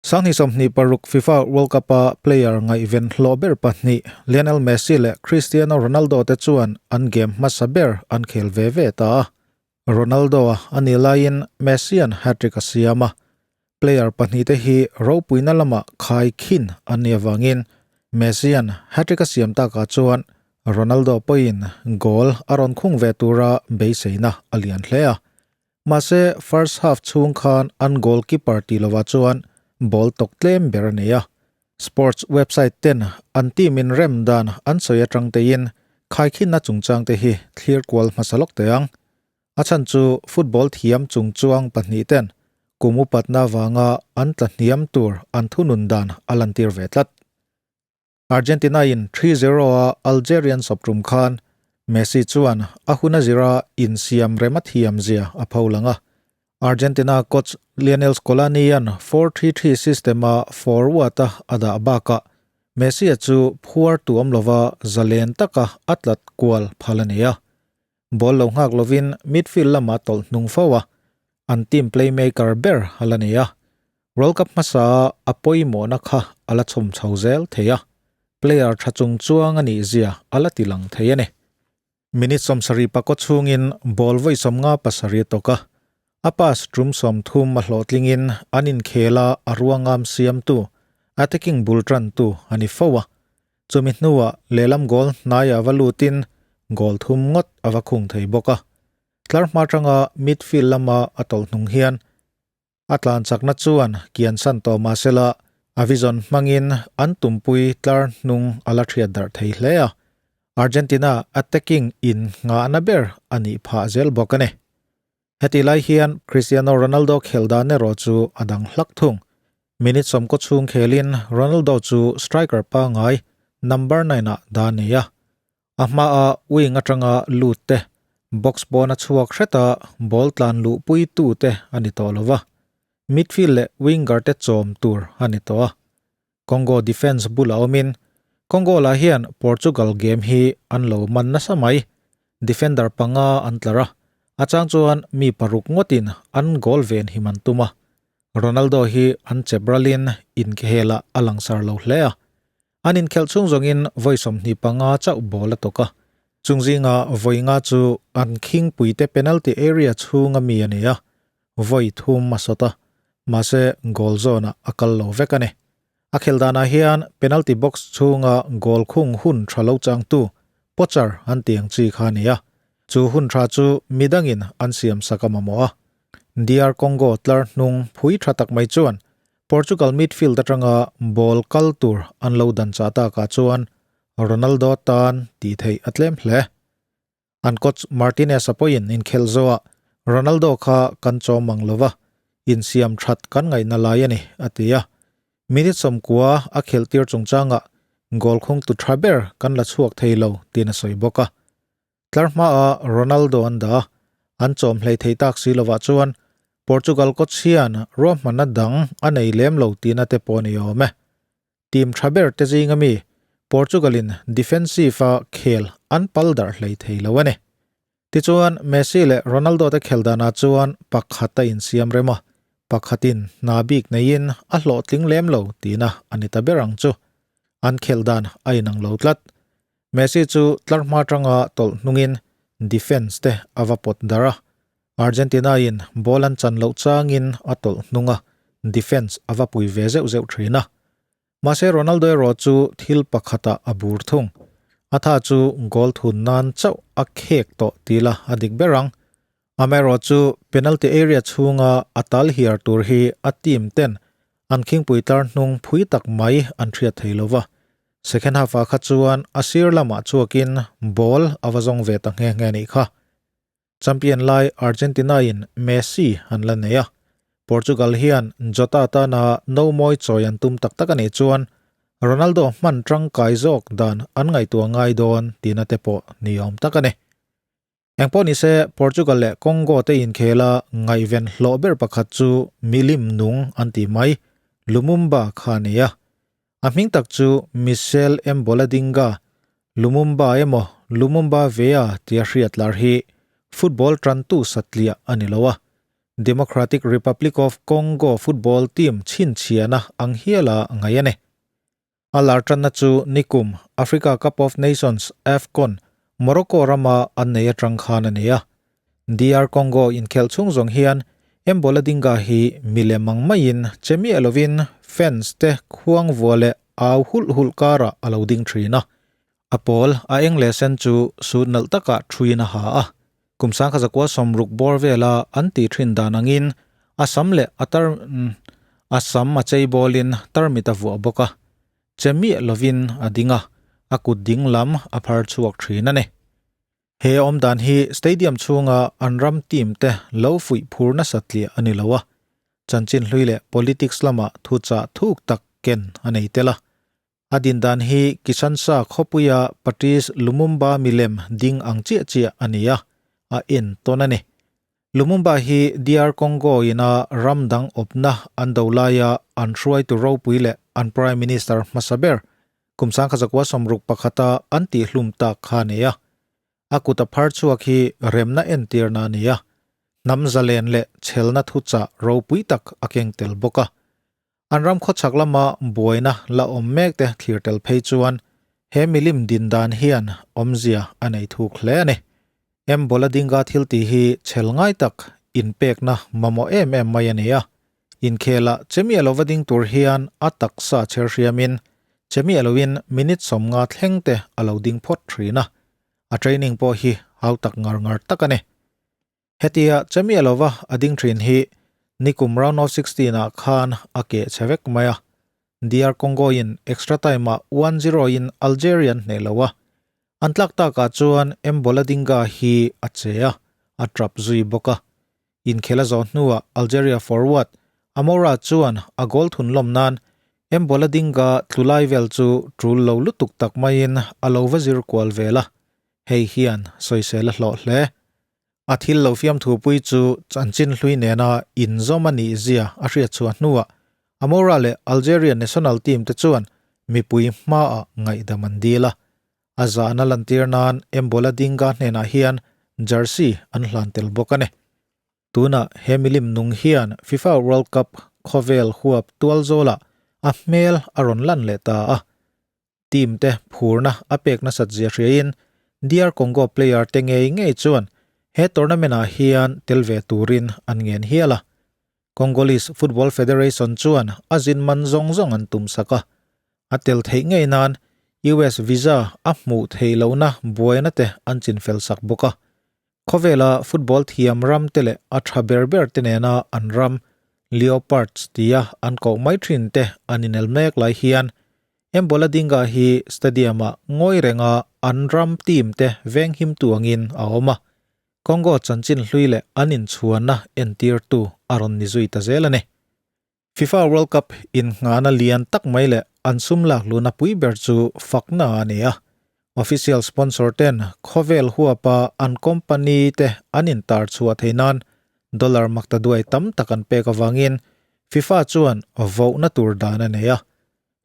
2026 FIFA World Cup-a player ngaihven hlawh ber pahnih Lionel Messi leh Cristiano Ronaldo te chuan an game hmasa ber an khel ve ve ta a. Ronaldo-a a nih laiin Messi-a'n hat-trick a siam a, player pahnihte hi ropuina lamah khai khin an nih avangin Messi-a'n hat-trick a siam takah chuan Ronaldo pawhin goal a rawn khung ve tura beiseina a lian hle a. Mahse, first half chhung khan an goalkeeper tih lovah chuan ball tawk tlem ber a nei a. Sports website ten an team in rem dan an sawi atang teiin khaikhinna chungchang te hi thlir kual hmasa lawk teh ang. A chhan chu football thiam chungchuang pahnih ten kum upatna vanga an tla hniam tur an thunun dan a lantir ve tlat. Argentina in 3-0 a Algerian sawp tum khan Messi chuan a hun a zira insiam rem a thiam zia a pho lang a. Argentina coach Lionel Scaloni-a'n 4-3-3 system a forward a a dah bakah Messi-a chu phuar tuam lova zalen taka a tlat kual phal a ni a. Ball lo nghak lovin midfield lamah tawlh hnung fo a, an team playmaker ber a la ni a. World Cup hmasa a pawimawhna kha a la chhawm chho zel thei a, player tha chung chuang a nih zia a la ti lang thei a ni. Minute 70 pakaw chhungin ball vawi 57 a tawk a, a pass tum 30 a hlawhtlingin an inkhel a a ruangam siamtu, attacking bul tantu a ni fo a. Chumi hnuah lehlam goal hnaiah va lutin goal thum ngawt a va khung thei bawk a. Tlar hma atanga midfield lama a tawlh hnung hian A tlan chakna chuan kian san tawh mah sela, a vision hmangin an tumpui tlar hnung a la thiat darh thei hle a, Argentina attacking in nghahna ber a nih phah zel bawk a ni. Hetih lai hian Cristiano Ronaldo khelh dan erawh chu a dang hlak thung. Minute sawmkaw chhung khelin Ronaldo chu striker pangngai number nine ah dah a nei a, A hmaa wing atanga lut te, box pawna chhuak hreta ball tlan luh pui tu te a ni tawh lo va, midfield leh winger te chawm tur a ni tawh a. Congo defence bulah awmin Congo lah hian Portugal game hi an lo man nasa mai, defender panga an tlar a, a chang chuan mi paruk ngawtin an goal ven him an tum a. Ronaldo hi an chep ralin inkhelah a langsar lo hle a. An inkhelh chhung zawngin vawi 25 chauh ball a tawk a, chung zinga vawi nga chu an khingpuite penalty area chhunga mi a ni a, vawi thum a sawt a, mahse goal zawnah a kal lo vek a ni. A khelh danah hian penalty box chhunga goal khung hun tha lo changtu poacher an tih ang chi kha a ni a, chu hun tha chu midangin an siam sak a mamawh a. DR Congo tlar hnung phui tha tak mai chuan Portugal midfield atanga ball kal tur an lo dan chah takah chuan Ronaldo tan tih theih a tlem hle. An coach Martinez-a pawhin inkhelh zawhah Ronaldo kha kan chawm ang lova, insiam that kan ngaihna lai a ni, a ti a. Minute 90 a khelh tir chungchangah goal khungtu tha ber kan la chhuak thei lo tiin a sawi bawk a. Tlar hmaah Ronaldo an dah a, an chawm hlei thei tak si lovah chuan Portugal coach hian ruahmanna dang a nei lem lo tihna te pawh a ni awm e. Team tha ber te zinga mi Portugal-in defensive-a khel an pal darh hlei thei lo a ni. Tichuan Messi leh Ronaldo te khel danah chuan pakhat a insiam rem a, pakhatin hna bik neiin a hlawhtling lem lo tihna a ni ta ber ang chu. An khelh dan a inang lo tlat. Messi chu tlar hma atanga tawlh hnungin defence te a va pawt darh a, Argentina in ball an chan loh changin a tawlh hnung a, defence a va pui ve zeuh zeuh thin a. Mahse Ronaldo erawh chu thil pakhatah a bur thung. A tha chu goal thun nan chauh a khek tawh ti la a dik ber ang. Amaherawh chu penalty area chhunga a tal hiar tur hi a team ten an khingpui tlar hnung phui tak mai an hriat thei lova. Second half ah kha chuan a sir lamah chhuakin ball a va zawng ve ta nghe nghe nih kha. Champion lai Argentina in Messi an la nei a, Portugal hian Jota tana no mawi chawi an tum tak tak a nih chuan Ronaldo hman tangkai zawk dan an ngaihtuah ngai dawn tihna te pawh ni awm tak a ni. Engpawh nise Portugal leh Congo te inkhela ngaihven hlawh ber pakhat chu milim nung an tih mai, Lumumba kha a ni a. A hming tak chu Michel Mboladinga, Lumumba emaw Lumumba Vea tia hriat lar hi football tantu satliah a ni lo a. Democratic Republic of Congo football team chhinchhiahna ang hiala ngaih a ni. A lar tanna chu nikum Africa Cup of Nations, AFCON, Morocco rama an nei atang khan a ni a. DR Congo inkhelh chhung zawng hian Mbola Dinga hi milem ang maiin che miah lovin fans te khuang vua leh au hulh hulh karah a lo ding thin a. A pawl a eng leh sen chu suit nalh takah thuin a ha a, kum sangkha zakua 60 bawr vela an tih thin dan angin a sam leh a tar a sam a chei bawlin tarmit a vuah bawk a, che miah lovin a ding a, a kut ding lam a phar chhuak thin a ni. He awmdan hi stadium chhunga an ram team te lo fuih phur nasa tliah a ni lo a, chanchin hlui leh politics lama thuchah thuk tak ken a nei tel a. A din dan hi Kishansa khawpuia Patrice Lumumba milem ding ang chiah chiah a ni a, a en tawn a ni. Lumumba hi DR Congo ina ram dang awpna an do laia an hruaitu ropui leh an Prime Minister hmasa ber kum 1961 a an tihhlum tak kha a ni a. A kut a phar chhuak hi remna entirna a ni a, hnam zalen leh chhelna thuchah ropui tak a keng tel bawk a. An ram khawchhak lama buaina la awm mek te thlir tel phei chuan he milim din dan hian awmzia a nei thuk hle a ni. Embola dinga thil tih hi chhel ngai tak inpekna mamawh em em mai a ni a. Inkhela chemi a lova ding tur hian a taksa chher hriamin chemi a loin minute 50 thleng te a lo ding phawt thin a. A training pawh hi hau tak ngar ngar tak a ni. Hetia chemi a lova a ding thin hi nikum round of 16 ah khan a keh chhe vek mai a. DR Congo in extra time ah 1-0 in Algeria an hneh lo a. An tlak takah chuan Mbola Dinga hi a che a, a trap zui bawk a. Inkhel a zawh hnuah Algeria forward Amoura chuan a goal thun lawm nan Mbola Dinga tlu lai vel chu tul lo lutuk tak maiin a lo va zir kual vel a. Hei hian sawisel a hlawh hle. A thil lo fiamthu pui chu chanchin hlui nena inzawm a nih zia a hriat chhuah hnuah Amoura leh Algeria national team te chuan mipui hmaah ngaihdam an dil a. A zahna lantir nan Mbola Dinga hnenah hian jersey an hlan tel bawk a ni. Tunah he milim nung hian FIFA World Cup khawvel huap tual zawlah a hmel a rawn lan leh ta a. Team te phurna a pek nasat zia hriain DR Congo player te ngei ngei chuan he tournament ah hian tel ve turin an ngen hial a. Congolese Football Federation chuan a zin man zawng zawng an tum sak a. A tel theih ngei nan US visa a hmuh theih lohna buaina te an chinfel sak bawk a. Khawvela football thiam ram te leh a tha ber ber te nena an ram Leopards tia an koh mai thin te an inel mek lai hian Mbola Dinga hi stadium-ah ngawi renga an ram team te venghim tu angin a awm a. Congo chanchin hlui leh an inchhuanna entirtu a rawn ni zui ta zel a ni. FIFA World Cup innghahna lian tak mai leh an sum lak luhna pui ber chu fakna a ni a. Official sponsor ten khawvel huapa an company te an intar chhuah theih nan dollar makta duai tam tak an pek avangin FIFA chuan vohna tur dan a nei a.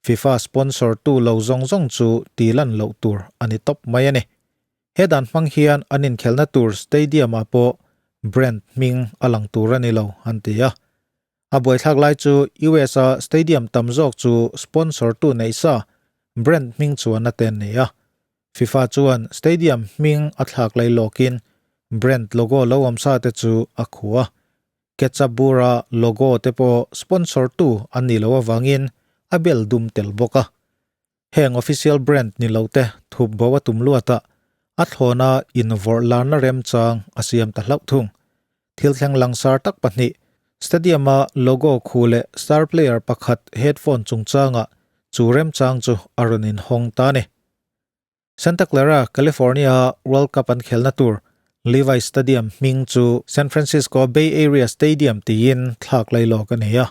FIFA sponsor tu lo zawng zawng chu tihlan loh tur a ni tawp mai a ni. He dan hmang hian an inkhelhna tur stadium ah pawh brand hming a lang tur a ni lo an ti a. A buaithlak lai chu US a stadium tam zawk chu sponsor tu neih sa brand hming chuan a ten nei a. FIFA chuan stadium hming a thlak lai lawkin brand logo lo awm sa te chu a khuh a. Ketchup bura logo te pawh sponsor tu an nih loh avangin a bel dum tel bawk a. Heng official brand ni lo te thup bo a tum luat a, a thlawna invawrh larna remchang a siam ta hlauh thung. Thil thleng langsar tak pahnih, stadium-a logo khu leh star player pakhat headphone chungchangah chu remchang chu a rawn inhawng ta a ni. Santa Clara, California-a World Cup an khelna tur Levi's Stadium hming chu San Francisco Bay Area Stadium tiin thlak lai lawk a ni a.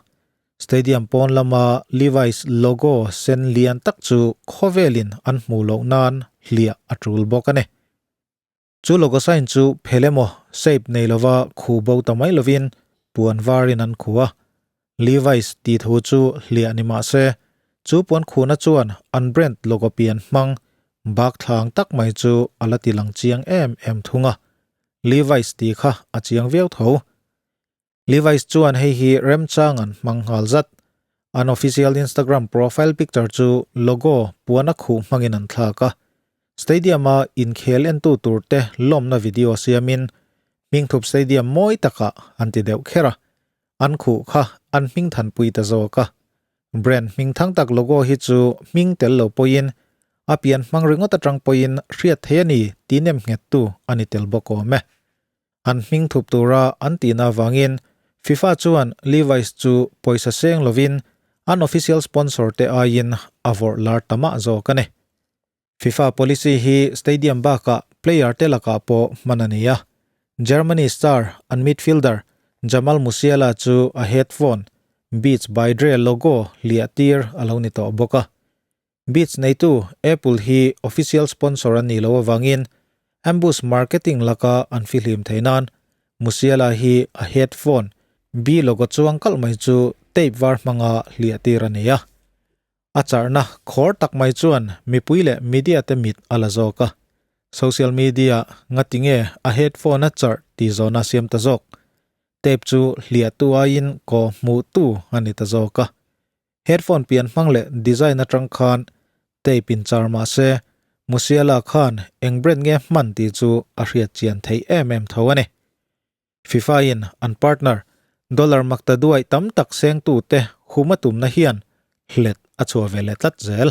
Stadium pawn lama Levi's logo sen lian tak chu khawvelin an hmuh loh nan hliah a tul bawk a ni. Chu logo sign chu phel emaw shape nei lova khuh bo ta mai lovin puan varin an khuh a. Levi's tih thu chu hliah ni mah se, chu puan khuhna chuan an brand logo pian hmang bak thlang tak mai chu a la ti lang chiang em em thung a. Levi's tih kha a chiang viau tho. Levi's chuan hei hi remchang an hmang nghal zat. An official Instagram profile picture chu logo puana khuh hmangin an thlak a. Stadium-a inkhel entu turte lawmna video siamin hmingthup stadium mawi takah an ti deuh kher a. An khuh kha an hming thanpui ta zawk a. Brand hming thang tak logo hi chu hming tel lo pawhin a pian hmang ringawt atang pawhin hriat thei a ni tih nem nghettu a ni tel bawk awm e. An hming thup tura an tihna avangin FIFA chuan Levi's chu pawisa seng lovin an official sponsor te aiin a vawrh lar ta mah zawk a ni. FIFA policy hi stadium bakah player te lakah pawh hman a ni a. Germany star an midfielder Jamal Musiala chu a headphone Beats by Dre logo hliah tir a lo ni tawh bawk a. Beats neitu Apple hi official sponsor a nih loh avangin Ambush marketing laka an fihlim theih nan Musiala hi a headphone B logo chuang kalh mai chu tape var hmanga hliah tir a ni a. A charhna khawr tak mai chuan mipui leh media te mit a la zawk a. Social media ngati nge a headphone a charh tih zawhna siam ta zawk. Tape chu hliahtu aiin kaw hmuhtu a ni ta zawk a. Headphone pian hmang leh design atang khan tape in char mah se Musiala khan eng brand nge hman tih chu a hriat chian theih em em tho a ni. FIFA in an partner dollar makta duai tam tak sengtute huma tumna hian hlet a chhuah ve leh tlat zel.